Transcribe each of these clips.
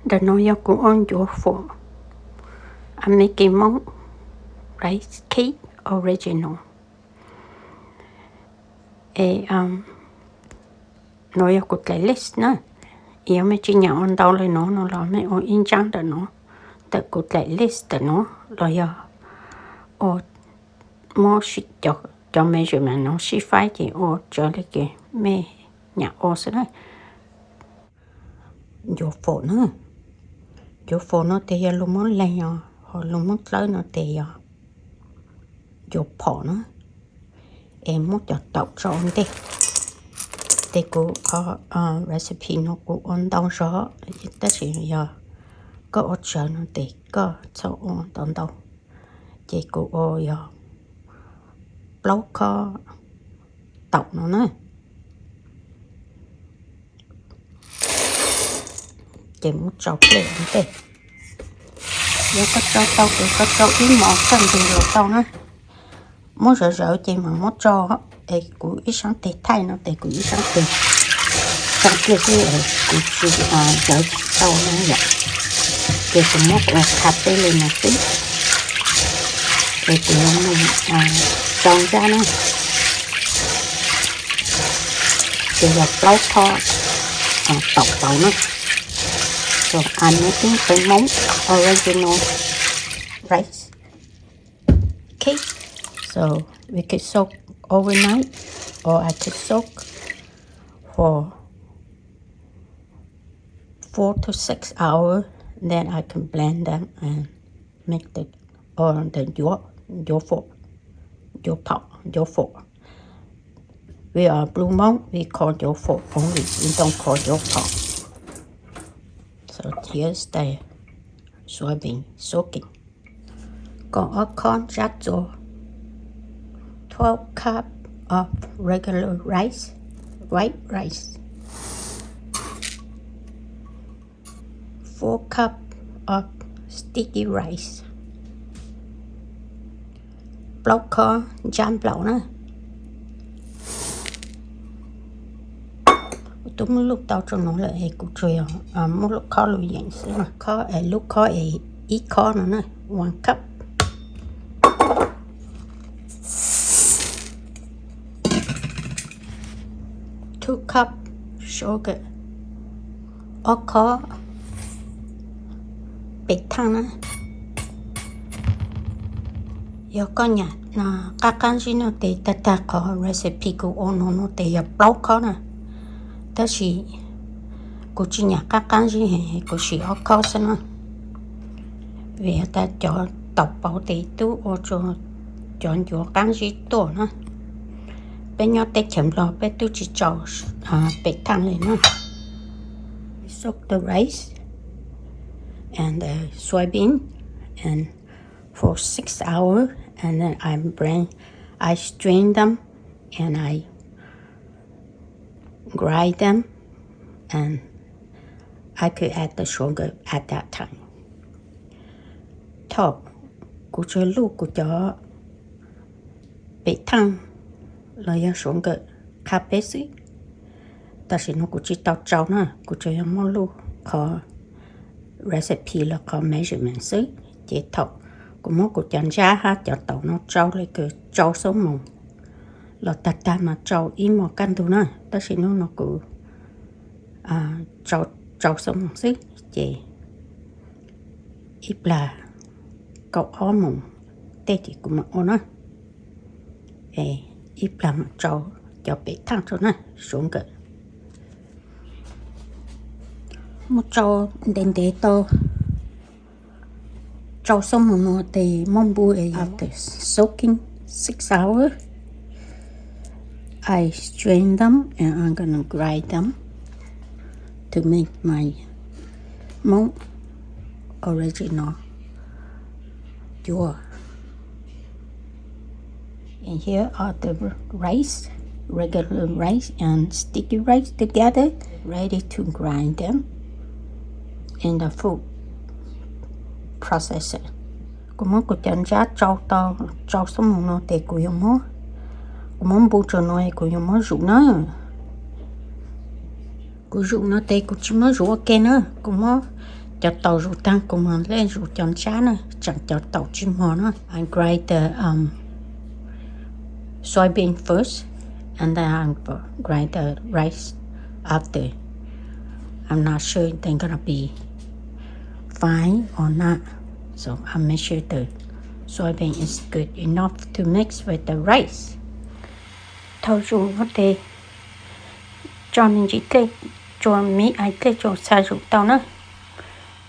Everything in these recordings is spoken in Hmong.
Ntawm no yog kuv ua ncuav fom American Hmoob rice cake original. Es no yog kuv dlaim list na. Yog mej tsis nyiam ua ntau le no no los mej ua ib ntsab ntawm no, ntawm kuv dlaim list ntawm no, los yog ua muab cov measurement no sib faib ces ua raws li kws mej nyiam ua xwb na. Ncuav fom na, ncuav fom no tes yog lug muab leeg os, ho lug muab dlawb no tes yog ncuav phom na. Es muab cov taum tso ua ntej. Tes kuv qhov recipe no kuv ua ntau zog, tab sis yog koj ua tsawg no tes koj txhob ua ntau ntau. Ces kuv ua yog plaub khob taum no na. Ces muab tsau plej ua ntej. Yog koj tsau tau ces koj tsau ib mos kaj ntug los tau na. Muab zawv zawv ces mam muab tsau. Es kuv ib sab tes thaij no tes kuv ib sab tes tsau kiag xwb, kuv tsis zawv tau no yom. Ces kuv muab ua qha peb li no xwb. Ces kuv yuav mus tsau ntsab na. Ces yog plaub khob taum tauv na. So I'm making the Hmong original rice cake. So we could soak overnight, or I could soak for four to six hours. Then I can blend them and make the, or the ncuav, ncuav fom, ncuav phom, ncuav fom. We are Blue Hmong, we call ncuav fom only, we don't call ncuav phom. So here's the soybean soaking. Kaum ob khob ntsab txuas, twelve cup of regular rice, white rice, four cup of sticky rice, plaub khob ntsab nplaum na. Kuv twb muab luj tau rau no lawm es kuv tsuas yog muab lub khob lug yeem xwb. Khob es lub khob es ib khob no na, one cup. Two cup sugar, ob khob pem thaaj na. Yog koj nyiam qab qab zib no tes tag tag qhov recipe kuv ua no no tes yog plaub khob na. Tab sis kuv tsis nyiam qab qab zib, kuv siv ob khob xwb na. Vim has tas cov taum pauv tes tub ua rua cov ncuav qab zib tuaj na. Peb nyob teb chaws Nplog peb tub tsis tsau pem thaaj li na. Soak the rice and the soybean and for six hours, and then I bring, I strain them and I grind them, and I could add the sugar at that time. Thaum kuv tsuas luj kuv cov pem thaaj los yog suav nkawm qha peb xwb. Tam sim no kuv tsis tau tsau na, kuv tsuas yog muab luj qhov recipe los qhov measurement xwb. Ces thaum kuv muab kuv cov ntsab hab cov taum no tsau le kws tsau xuab moos los tag tag mas tsau ib mos kaj ntug na. Tab sis hnub no kuv tsau xuab moos xwb, ces ib plag kaum ob moos tej ces kuv mam ua na. Ib plag mam tsau cov pem thaaj rau na, suav nkawm. Muab tsau ntev ntev tau tsau xuab moos no tes muab npu es after soaking six hours, I strain them and I'm gonna grind them to make my Hmong original cuav. And here are the rice, regular rice and sticky rice together, ready to grind them in the food processor. Kuv muab kuv cov ntsab tsau tau tsau xuab moos no tes kuv yuav muab, kuv muab npu rau no kuv yuav muab zuj na. Kuv zuj no tes kuv tsis muab zuj ua ke na, kuv muab Cov taum zus tag kuv mam li zus cov ntsab na, tsam cov taum tsis mos na. I grind the um, soybean first, and then I grind the rice after. I'm not sure they're gonna be fine or not, so I make sure the soybean is good enough to mix with the rice. Thaum zus no ces tso me ntsis dlej tsua, me ntsis dlej tsua xa zus tau na.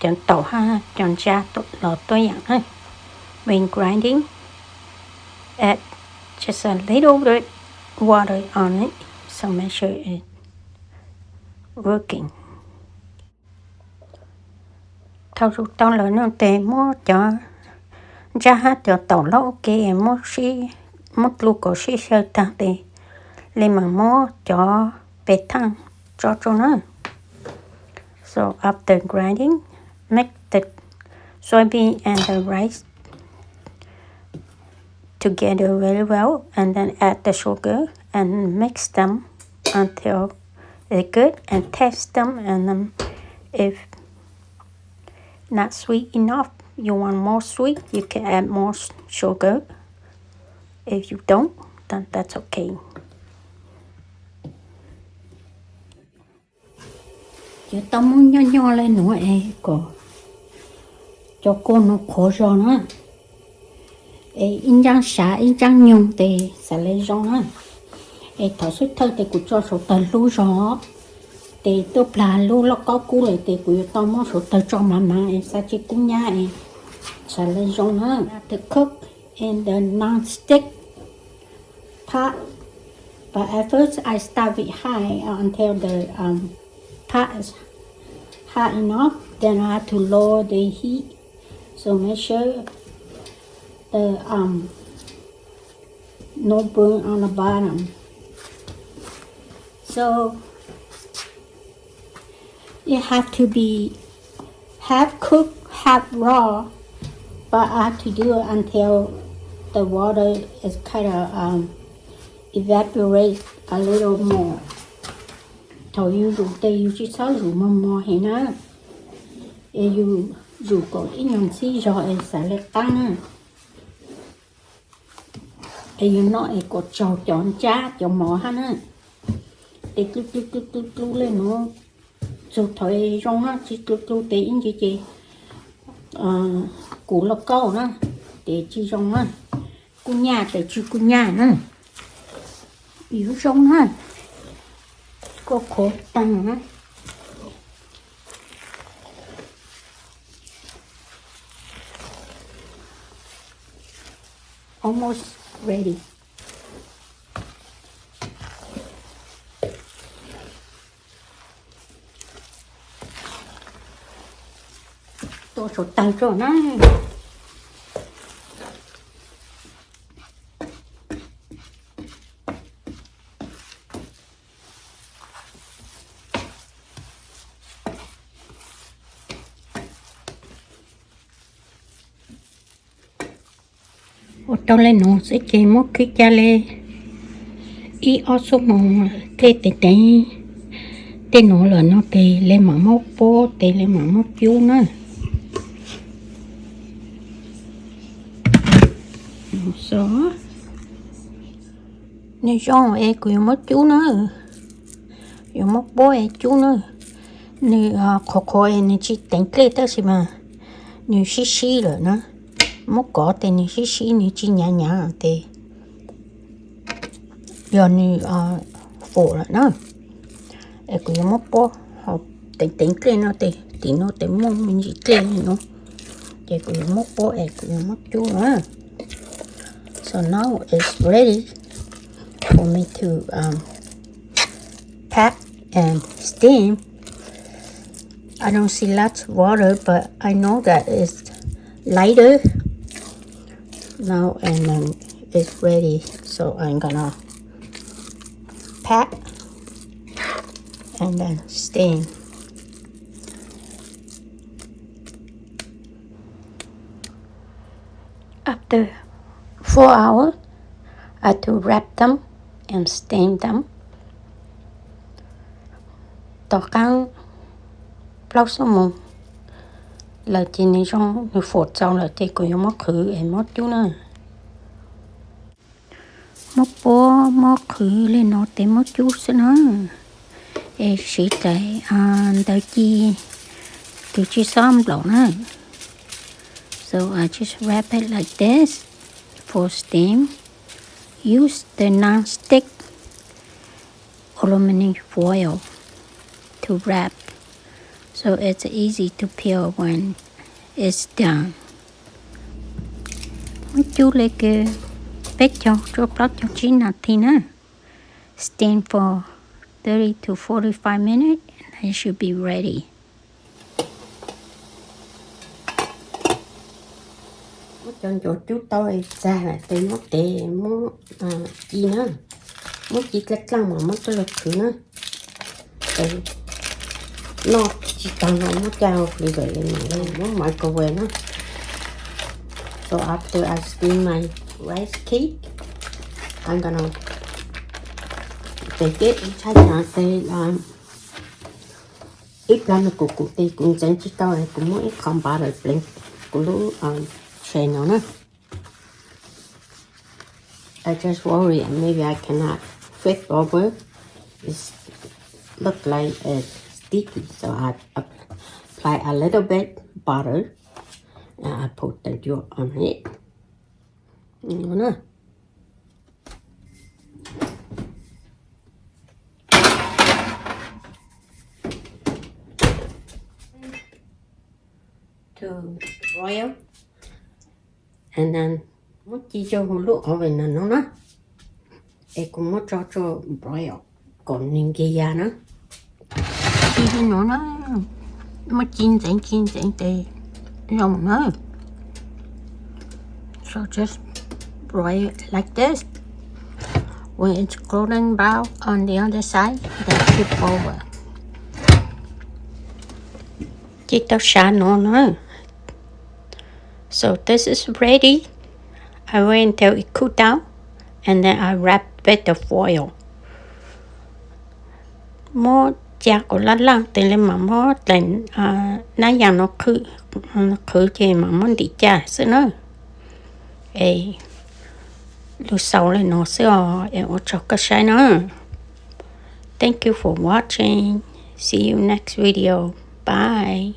Cov taum hab cov ntsab los tuab yam na. When grinding, add just a little bit water on it, so make sure it's working. Thaum zus tau lawm no ces muab cov ntsab hab cov taum loj ua ke, muab dlu kom sib xyaw tag tes li mam muab cov pes thaaj tso tsua na. So after grinding, mix the soybean and the rice together very well, and then add the sugar and mix them until it's good and taste them. And then if not sweet enough, you want more sweet, you can add more s- sugar. If you don't, then that's okay. Yuav tau muab nyoj nyoj le nuav es kom cov kua nuav qhuav zog na. Es ib ntsab sav ib ntsab nyoog tes xav le zoo na. Es thaum xub thawj tes kuv tso suav tawg hlub zog, tes tuaj plag lub lauj kaub kub lawm tes kuv yuav tau muab suav tawg tso mav mav es xav tsis kub nyab es xav le zoo na. To cook in the non-stick pot. But at first I start with high until the um, pot is high enough. Then I have to lower the heat. So make sure the um, no burn on the bottom. So it have to be half cooked, half raw, but I have to do it until the water is kind of um, evaporate a little more. Thaum yus zus tes yus tsis txhob zus mos mos heev na, es yus zus kom ib nyuag ntxhib zog es xav le qaab na. Es yus noj es kom tsaug cov ntsab cov mov hab na. Tes dlu dlu dlu dlu dlu le nuav, txug thaum zoo na, tsis dlu dlu tes ib ntsis ces kuv lauj kaub na, tes tsis zoo na. Kub nyaj tes tsis kub nyaj na. Yuav zoo na, kua qhuav taag na. Almost ready. Tua suav tawg tso na. Ua tau le nuav xwb ces muab khwb ca le ib ob xuab moos, dlej tes teev tej nuav lawm no tes le mam muab puab tes le mam muab cub na. Nws zoo es kuv yuav muab cub na, yuav muab puab es cub na. Nws qhuav qhuav es nws tsis teev dlej tab sis mas nws sib sib lawm na. Muab kov tes nws sib sib nws tsis nyav nyav tes yog nws fum lawm na. Es kuv yuav muab puab, ho teev teev dlej no tes tim no tes muaj me ntsis dlej li no, ces kuv yuav muab puab es kuv yuav muab cub na. So now it's ready for me to um, pack and steam. I don't see lots of water, but I know that it's lighter now, and then it's ready. So I'm gonna pack and then steam. After four hours, I to wrap them and steam them. Tom qaab plaub xuab moos lawm ces nws zoo, nws fuam txaus lawm ces kuv yuav muab qhwv es muab cub na. Muab puab muab qhwv li no tes muab cub xwb na. Es siv daim ntawv ci, tus tsis xob nplaum na. So I just wrap it like this for steam. Use the non-stick aluminum foil to wrap, so it's easy to peel when it's done. Muab cub li kws peb caug rua plaub caug tsib nas this na. Steam for thirty to forty-five minutes and it should be ready. Muab cov ncuav cub tau txag lawm tes muab tes muab ci na, muab ci dlaaj dlaaj mas muab coj lug qhwv na. Noj tsis taag no muab coj lug qhwv lawm, muab microwave na. So after I steam my rice cake, I'm gonna, tes peb tshab xyav tes ib plag no kuv kuv tes kuv ntxeev tsis tau, kuv muab ib qho butter pleev kuv lub tray no na. I just worry maybe I cannot flip over. It look like it's sticky, so I apply a little bit butter and I put the yolk on it. To broil. And then muab ci rua huv lub oven no na, es kuv muab tso rua broil kom nwg nkig ya na. Ci li no na, muab ci ntxeev ci ntxeev tes zoo na. So just broil it like this. When it's golden brown on the other side, then flip over. Ci tau sav no na. So this is ready. I wait until it cool down and then I wrap with the foil. Muab ca kom laj laj tes le mas muab dlaim nab yaas no qhwv, qhwv ces mas muab ntim ca xwb na. Es lug xaus le no xwb os, es ua tsaug koj saib na. Thank you for watching. See you next video. Bye.